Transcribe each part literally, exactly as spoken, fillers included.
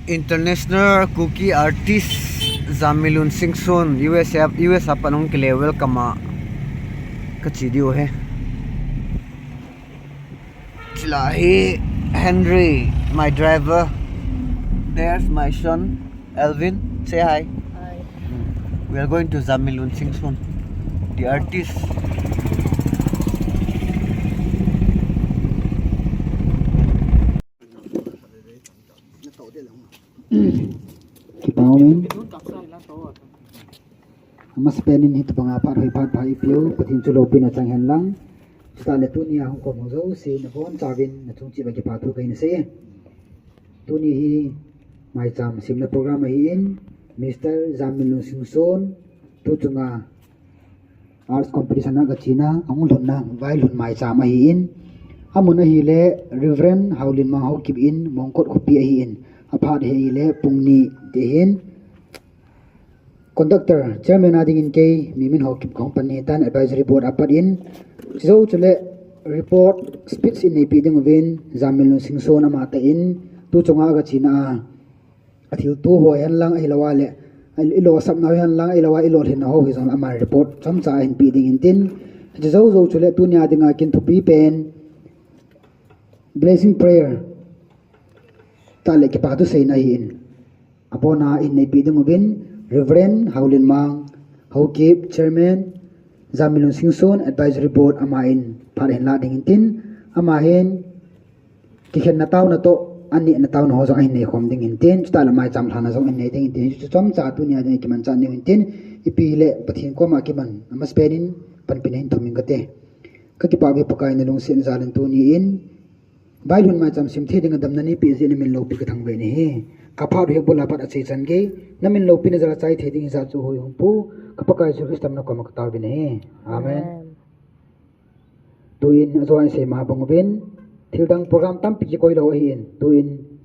International Kuki artist Jamilun Singson, U S A, U S A pat hung kile welcome a kachi diu he. Chila hi Henry, my driver. There's my son, Elvin. Say hi. Hi. We are going to Jamilun Singson, the artist. Kipa umin. Amasapen in hitobanga phat hoi phat pha ipiu, Pathen chu loupina chang hen lang. Chutah le tunia hung kom ho jouse nabonchauvin nachung cheh uva kipa thu kahin sei. Tuni hi maicham simna program ahin, Mister Jamilun Singson, tu chunga Arts competition a kachena, ahung lhunna, vailhun maicham ahin. Amun ahile, Reverend Haolinmang Haokip in, Mongkot khopi ahin. Aphat ahile, pung ni te hin. Conductor, chairman a dingin kei, Mimin Haokip kahung pan ahitan, advisory board apat in. Chujou chule, report, speech in neipi ding uvin, Jamilun Singson amatah in, tu chunga kachena a. Athilto ho hen lang ahilou a le, ilosapna ho hen lang ahilou a, ilolhinna ho hijong le ama report chomcha ahin pe ding intin. Hiche jou jou chule tunia dinga kin thupi pen blessing prayer tah le kipa thu seina ahin. Abona in neipi ding uvin Reverend Haolinmang Haokip, Chairman, Jamilun Singson Advisory Board, ama in phat ahin la ding intin. Ama hin Kikhenna taona toh, anehna taona ho jong ahin neikhom ding intin, chutah le maicham lhahna jong ahin nei ding intin, hichu chomcha tunia ding kimanchah neiu intin, ipi le Pathen koma kiman, amasapen in panpina hin thum inge kati. Kakipah uve Pakai nalungsetna jal in tuni in, vailhun maicham sim thei dinga damna neipeh jeh in namin loupi kathangvah in ahi. Kaphat u hi bula pat ache chan gei, namin loupina jal a chai thei ding hijeh chun hoi hung pu, ka Pakai Jesu Christa min a koma kataovin ahi. Amen. Amen. Tuin, ajo a isei ma bang uvin, thildang program tampi kikoi lou ahin, tuin.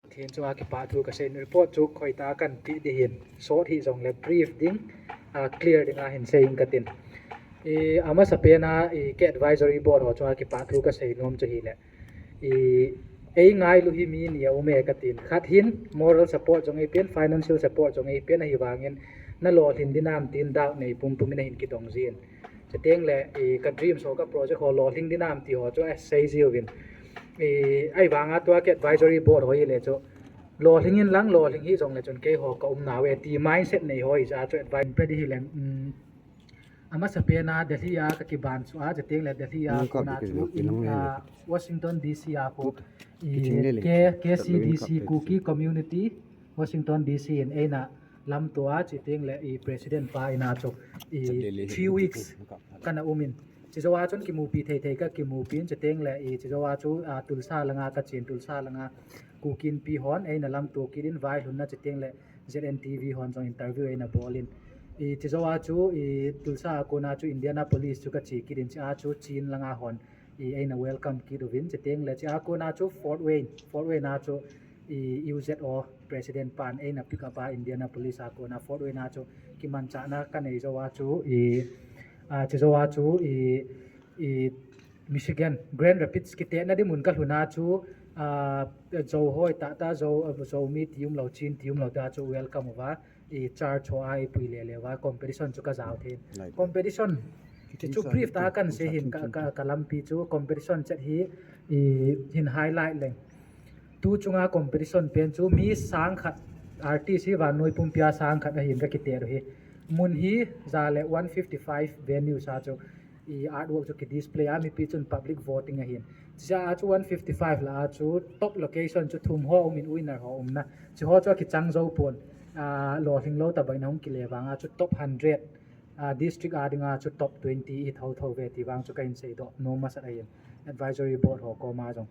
Pathen chunga kipah thu kasei in report chu khoitah a kanpe ding hin, sot hijong le brief ding, a clear ding a hin sei inge katin. I, amasapen a, i, ka advisory board ho chunga kipah thu kasei nom chu hile. I, ei ngailu hi mi ni aume katin. Khat hin moral support jong eipen, financial support jong eipen ahivangin, nalolhin ding ham tin doubt nei pumpum in ahin kidong jin. Chuteng le, i, ka dreams ho ka project ho lolhing ding ham ti ho chu asei jiuvin. I, ahivanga tua ka advisory board ho hile chu lolhing in lang lolhing hijong le chun keiho kaum nauve ti mindset nei ho hijeh a chu advice pe ding hile, um, amasapen a Delhi a kakiban chu a, chuteng le Delhi a kona chu in, a, Washington D C a khu, i, K C D C, Kuki Community, Washington D C in eina lamto a, chuteng le i president pa in a chu i three weeks kana um in. Chujou a chun kimupi thei thei kakimupi in, chuteng le i chujou a chu, a, Tulsa langa kachen, Tulsa langa Kuki Inpi hon eina lamto kit in vailhunna chuteng le Z N T V hon jong interview eina bol in. I chujou a chu i Tulsa a kona chu Indianapolis chu kache kit in, chua chu Chin langa hon i eina welcome kit uvin, chuteng le chua kona chu Fort Wayne, Fort Wayne a chu i U Z O president pan eina pick up a Indianapolis a kona Fort Wayne a chu kimanchahna kanei jou a chu i, a, chujou a chu i, i Michigan, Grand Rapids kitetna ding mun kalhun a chu, a, Zo hoi tah tah, Zo, Zomi ti umlou, Chin ti umlou tah chu welcome uva. I church ho a ipui lele uva, competition chu kajao thei. Competition ti chu brief tah a kahin sei hin ka, ka, ka lampi chu competition chet hi, i, hin highlight leng. Tu chunga competition pen chu mi sang khat, artist hi vannoi pumpia sang khat ahin kakitet u hi. Mun hi ja le one fifty-five venues a chu i artwork chu kidisplay a, mipi chun public voting ahin. Chua chu one fifty-five lah a chu top location chu thum ho um in winner ho umna. Chuho chu akichang jou pon, a, lolhing lou tabang in ahung kile vang a chu top hundred, a, district a dinga chu top twenty i thotho uve ti vang chu kahin seidoh nom masat ahin. Advisory board ho koma jong.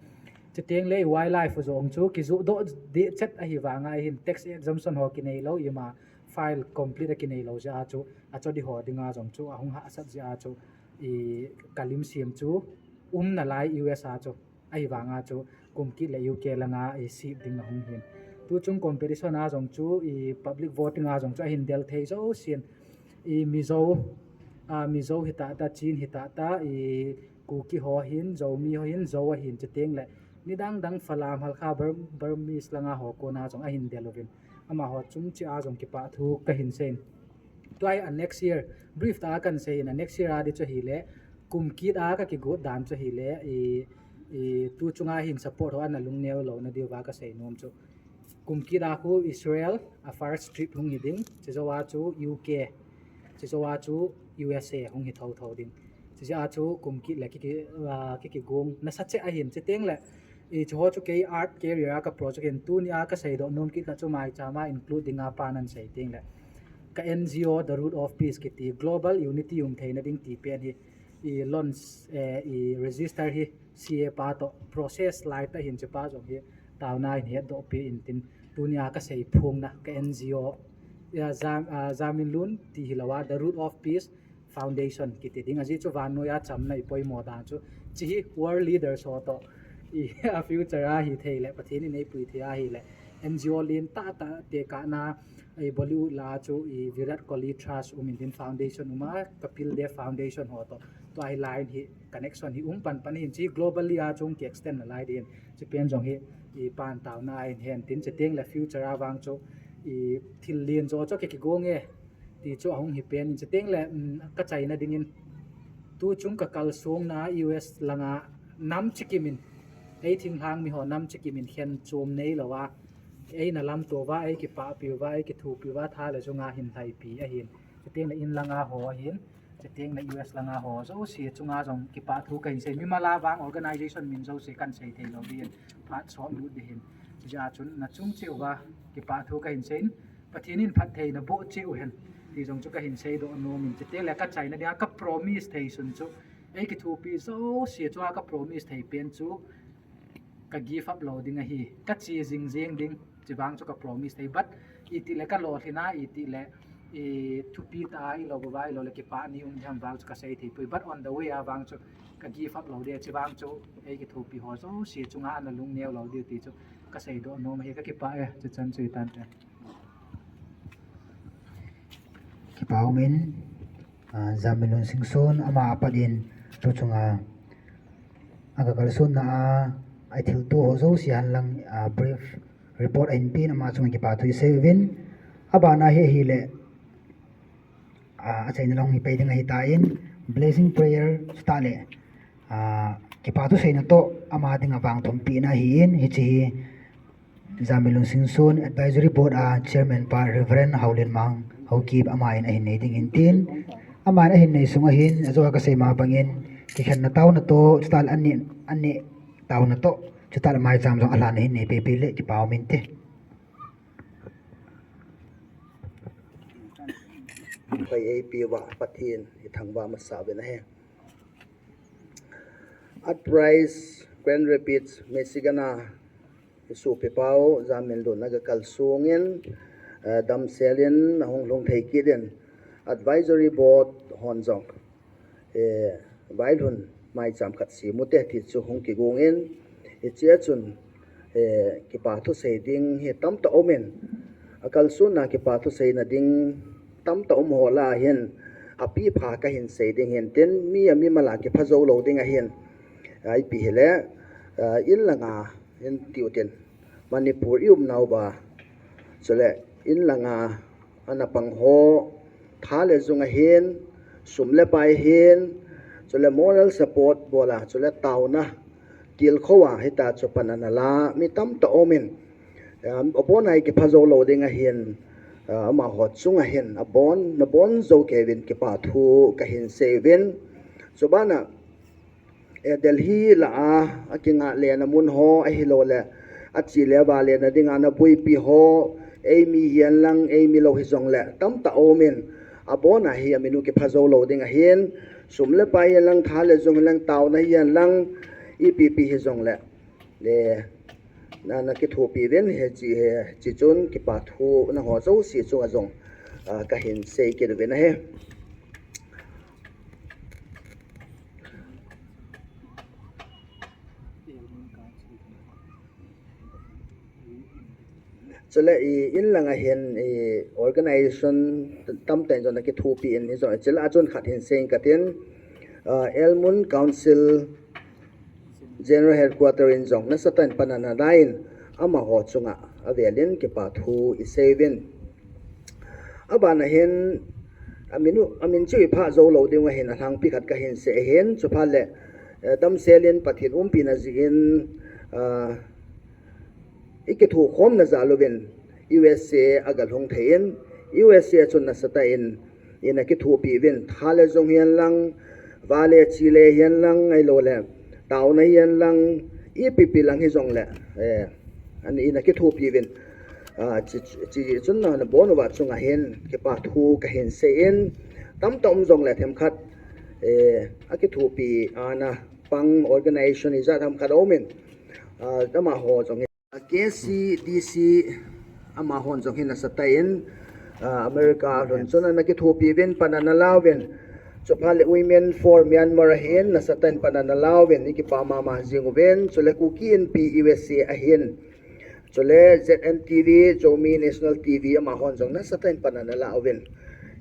Chuteng le wildlife jong chu kijoh doh deh chet ahivang a hin tax exemption ho kinei lou ima file complete akinei lou jeh a chu, a chodi ho dinga jong chu ahung hahsat jeh a chu, i, kalim sem chu umna lai U S a chu, ahivang a chu kum kit le U K langa i sep ding ahung hin. Tu chung competition a jong chu i public voting a jong chu ahin del thei jousen, i Mizo, a, Mizo hitah tah, Chin hitah tah, i Kuki ho hin, Zomi ho hin, Zo ahin, chuteng le Nidang dang Falam Halkha Bur- Burmese langa ho kona jong ahin del uvin, amaho chung cheh a jong kipah thu kahin seiyin. Tua hi a next year, brief tah a kahin seiyin, a next year a di chu ahile, kum kit a kakigot dan chu ahile, i, i, tu chunga hin support ho ana lungneo louna diuva kasei nom chu. Kum kit a khu Israel a first trip hung hi ding, chujou a chu U K, chujou a chu U S A hung hi thotho ding. Chujeh a chu kum kit le kiki, ah, kikigong nasa cheh ahin, chuteng le, i, chuho chu kei art career a ka project in, tuni a kasei doh nom kit khat chu maicham a include dinga pan ahin sei teng le, ka N G O The Root of Peace kiti global unity um theina ding ti pen hi, i, launch, eh, i, register hi C A pa toh process lai tah ahin, chupa jong hi taona in hetdoh peh in tin, tuni a kasei phongna ka N G O, ya, Jam-, ah, Jaminlun ti hilou a, The Root of Peace Foundation kiti ding. Ajeh chu vannoi a chamna i poimo dan chu, hiche hi world leaders ho toh, i, a future a hithei le, Pathen in eipui thei ahile, N G O lentah tah tekahna, i, Bollywood la chu, i, Virat Kohli Trust um in tin, foundation um a, Kapil Dev Foundation ho toh, tua hi line hi, connection hi um panpan ahin, hiche globally a chu hung ki extend nalai ding, hiche pen jong hi, i, pan taona ahin hen tin, chuteng le future a vang chu, i, thil len jo chu kikigong e, ti chu ahung hi pen in, chuteng le, um, kachaina dingin, tu chung kakalsonna U S langa nam chikim in, ei thinglhang mi ho nam chikim in khen chom neilou a, eina lamto uva, eikipahpi uva, eikithopi uva, tha le junga hin lhaipi ahin, chuteng le in langa ho ahin, chuteng le U S langa ho jouse chunga jong kipah thu kahin sei. Mimal a vang organization min jouse kahin sei thei lou ding in, phat sot lut ding ahin. Chujeh a chun nachung cheh uva kipah thu kahin seiyin, Pathen in phattheina boh cheh u hen, ti jong chu kahin seidoh nom in, chuteng le kachaina dinga ka promise thei sun chu, eikithopi jouse chunga ka promise thei pen chu, ka give up lou ding ahi, kache jing jeng ding, hiche vang chu ka promise thei, but itile ka lolhin a, itile, i, thupi tah a ilou uva, ilou le kipah ni um ding ham vang chu kasei thei poi, but on the way a vang chu ka give up lou ding, hiche vang chu eikithopi ho jouse chunga ana lungneo lou diu ti chu kaseidoh nom ahi, kakipah e, chuchan chu hitante. Kipah umin, ah, Jaminlun Singson ama apat in tu chunga aga kalsonna a, athilto ho jouse henlang, ah, brief report ahin pen, ama chunga kipah thu isei uvin. Abana hi ahile, ah, achaina lang hi pei ding ahitan, blessing prayer chutah le, ah, kipah thu seina toh ama dinga vang thumpehna ahin, hiche hi Jaminlun Singson Advisory Board a Chairman pa Reverend Haolenmang Haokip ama in ahin nei ding ahin tin, ama in ahin nei sunga hin, ajou a kasei ma bangin, kikhenna taona toh, chutah le anneh, anneh taona toh, chutah le maicham jong alhan ahin nei pehpeh le kipah umin te. Pai eipeuva Pathen ithangvah masa uvin ahi. Uprise, Grand Rapids, Michigan a isopi pau Jaminlun aga kalsongin, eh, damsel in ahung lhung thei kit in, Advisory Board hon jong, eh, vailhun maicham khat sem ute ti chu hung kigong in, hichea chun, eh, kipah thu sei ding hi tamtah umin, akalsonna kipah thu seina ding tamtah um ho lah a hin, api pha kahin sei ding ahin tin, mi a mimal a kipha jou lou ding ahin, ipi hile, ah, in langa hin tiu tin, Manipur i umnauva, chule in langa ana pang ho, tha le jung ahin, sum le pai ahin, chule moral support bol a, chule taona tilkhou a hitia chu pan ana la mi tamtah umin, um, abon a hi kipha jou lou ding ahin, uh, amaho chunga hin abon, nabon jou kei uvin kipah thu kahin sei uvin. Chubana, eh, Delhi lah a, akingah lena mun ho, ahilouleh ache le avah lena dinga naboipi ho, eimi hihen lang, eimi lou hijongle tamtah umin, abon a hi amin u kipha jou lou ding ahin, sum le pai hihen lang, tha le jung hihen lang, taona hihen lang, ipi pi hijongle, eh, na, nakithopi uvin hiche, hiche chun kipah thu nangho jouse chunga jong, ah, kahin sei kit uvin ahi. Chule i in langa hin i organization tamtah in jong nakithopi in hijongle, chule achun khat hin sei inge katin, ah, Elmun Council General Headquarter in jong nasatah in pan ana la in, amaho chunga avel in kipa thu isei uvin. Abana hin amin, amin chu iphah jou lou ding ahin alhangpi khat kahin sei ahin, chuphat le, eh, damsel in Pathen umpina jeh in, ah, ikithokhomna jal uvin U S A agalhung thei in, U S A chun nasatah in ina kithopi uvin, tha le jung hihen lang, va le chi le hihen lang, ahilou le taona hihen lang, ipi pi lang hijong le, eh, ana ina kithopi uvin. Ah, chi, chi, chi chun na, nabon uva chunga hin kipa thu kahin sei in, tamtah um jong le themkhat, eh, akithopi ana pang organization ijat themkhat aum in, ah, amaho jong hi. K C D C amahon jong hin nasatah in, ah, America lhun chun ana kithopi uvin pan ana la uvin. Chuphat le Women for Myanmar ahin nasatah in pan ana la uvin, ikipa mama jing uvin. Chule Kuki Inpi U S A ahin. Chule Z N T V, Zomi National T V amahon jong nasatah in pan ana la uvin.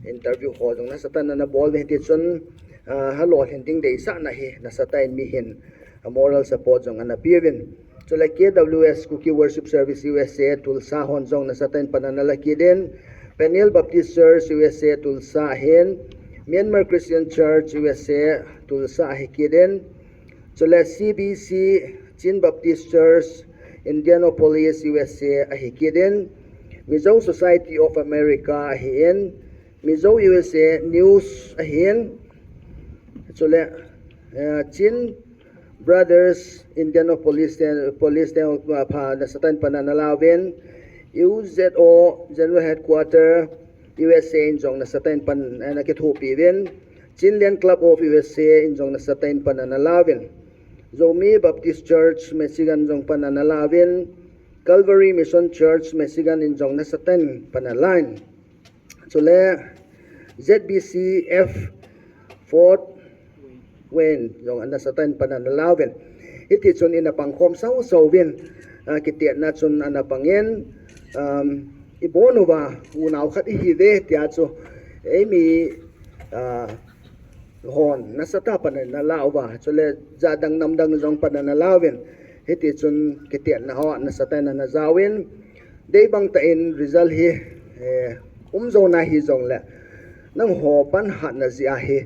Interview ho jong nasatah in ana bol uvin, hiti chun, ah, alolhin ding deisahna hi nasatah in mihin, ah, moral support jong ana pe uvin. Chule K W S, Kuki Worship Service U S A, Tulsa hon jong nasatah in pan ana la kit in. Peniel Baptist Church U S A, Tulsa ahin. Myanmar Christian Church U S A, Tulsa ahi kit in. Chule C B C, Chin Baptist Church, Indianapolis, U S A ahi kit in. Mizo Society of America ahin. Mizo U S A News ahin. Chule, eh, Chin Brothers Indianapolis, eh, Police te, eh, pha nasatah in pan ana la uvin. U Z O General Headquarter U S A in jong nasatah in pan, eh, ana kithopi uvin. Chinland Club of U S A in jong nasatah in pan ana la uvin. Zomi Baptist Church Michigan jong pan ana la uvin. Calvary Mission Church Michigan in jong nasatah in pan ana la in. Chule Z B C F Fort Wayne jong nasatah in pan ana la uvin. Hiti chun ina pangkhom sau sau uvin, ah, kitetna chun ana pang in, um, ibon uva unau khat ihi uve tia chu eimi, ah, hon nasatah pan ana la uva, chule jat dang nam dang jong pan ana la uvin. Hiti chun kitetna ho nasatah in ana jaovin. Dei bang tah in result hi, eh, um jou na hijong le, nangho panhatna jeh ahi,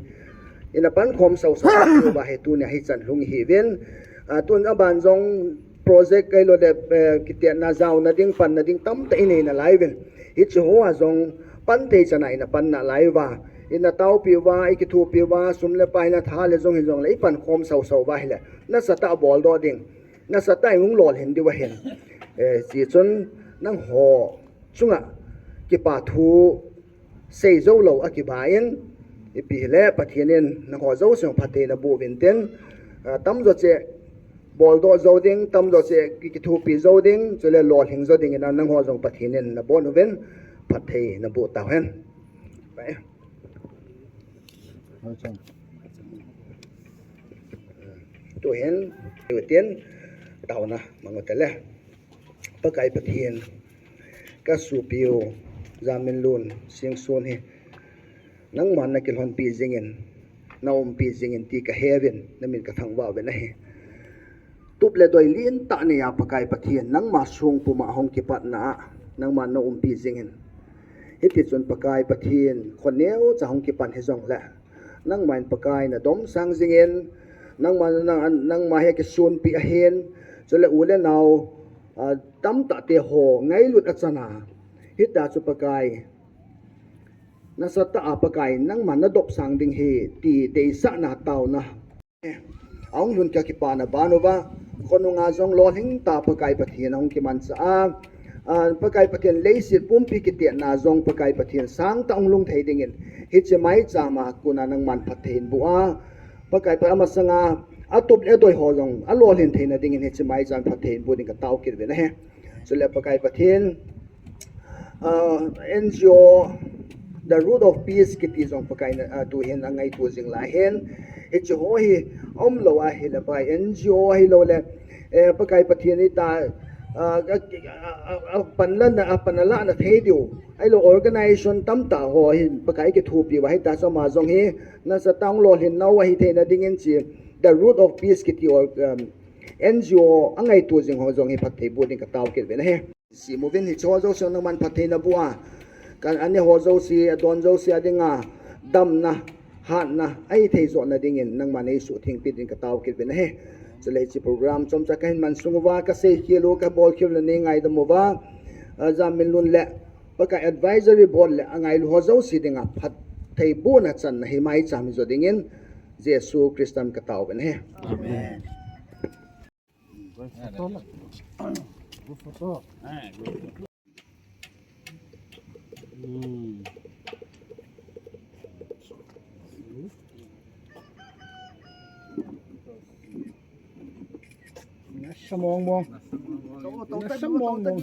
ina pankhom sau sau uva hi tunia hichan lhung ihi uvin. Ah, tun aban jong project ahilou le, eh, kitetna jaona ding, panna ding tamtah inei nalai uvin. Hiche hoa jong pan thei chan a ina pan nalai uva, ina taopi uva, ikithopi uva, sum le pai, ina tha le jung hijong le, ipankhom sau sau uva ahile, nasatah a bol doh ding. Nasatah in hung lolhin diu ahin. Eh, hichun nangho chunga kipa thu sei jou lou akiba in, ipi hile Pathen in nangho jouse phatthei naboh uvin tin, ah, tamjo cheh bol doh jou ding, tamjo cheh ki, kithopi jou ding, chule lolhing jou ding in nangho jong Pathen in nabon uvin phatthei naboh tauhen. Tuhin, tuhin, taona mang u tele. Pakai Pathen, kasopiu Jaminlun Singson hi, nangman nakilhonpi jingin, naumpi jingin ti kaheuvin, namin kathangvah uvin ahi. Tup le doi lentah neiya Pakai Pathen, nangma songpuma hung kipatna a, nangman naumpi jingin. Hitichun Pakai Pathen, kho neocha hung kipan hijongle, nangman Pakai nadomsang jingin, nangma, nang, nangma hi kisonpi ahin, chule u le nao, ah, tamtahte ho ngailut achana, hitia chu Pakai, nasatah a Pakai, nangman nadopsang ding ahi, ti deisahna taona ahung lhun kakipana ban uva, khonunga jong lolhing tah Pakai Pathen ahung kimanchah a, ah, Pakai Pathen leiset pumpi kitetna jong Pakai Pathen sangtah hung lhung thei dingin, hiche maichama kona nangman phatthei naboh a, Pakai Pathen amasanga, atup le adoi ho jong, alolhin theina dingin hiche maicham phatthei naboh ding katao kit uvin ahi. Chule Pakai Pathen, ah, N G O, The Root of Peace kiti jong Pakai na, ah, tuhin angaito jing lai ahin. Hiche ho hi aumlou ahile Pakai N G O ahiloule, eh, Pakai Pathen hitia, ah, ah, ah, ah, panla na, ah, panla na thei diu ahilou organization tamtah ho hi Pakai kithopi uva hitia chu ama jong hi nasatah a hung lolhin nau ahi theina dingin hiche The Root of Peace kiti or, um, N G O angaito jing ho jong hi phatthei boh ding katao kit uvin ahi. Simuvin hiche ho jouse nangman phatthei naboh a, kan ane ho jouse, adon jouse a dinga damna, hatna ahithei joh nadingin nangman eisuhtheng peh ding katao kit uvin ahi. Chule hiche program chomcha kahin mansung uva, kaseikhel u, kabolkhel u le neingaidam uva, Jamminlun le Pakai Advisory Board le angailu ho jouse dinga phatthei bohna channa hi maicham hijo dingin Jesu Christa min katao uvin ahi. Amen. Nasa mong mong. Nasa mong mong.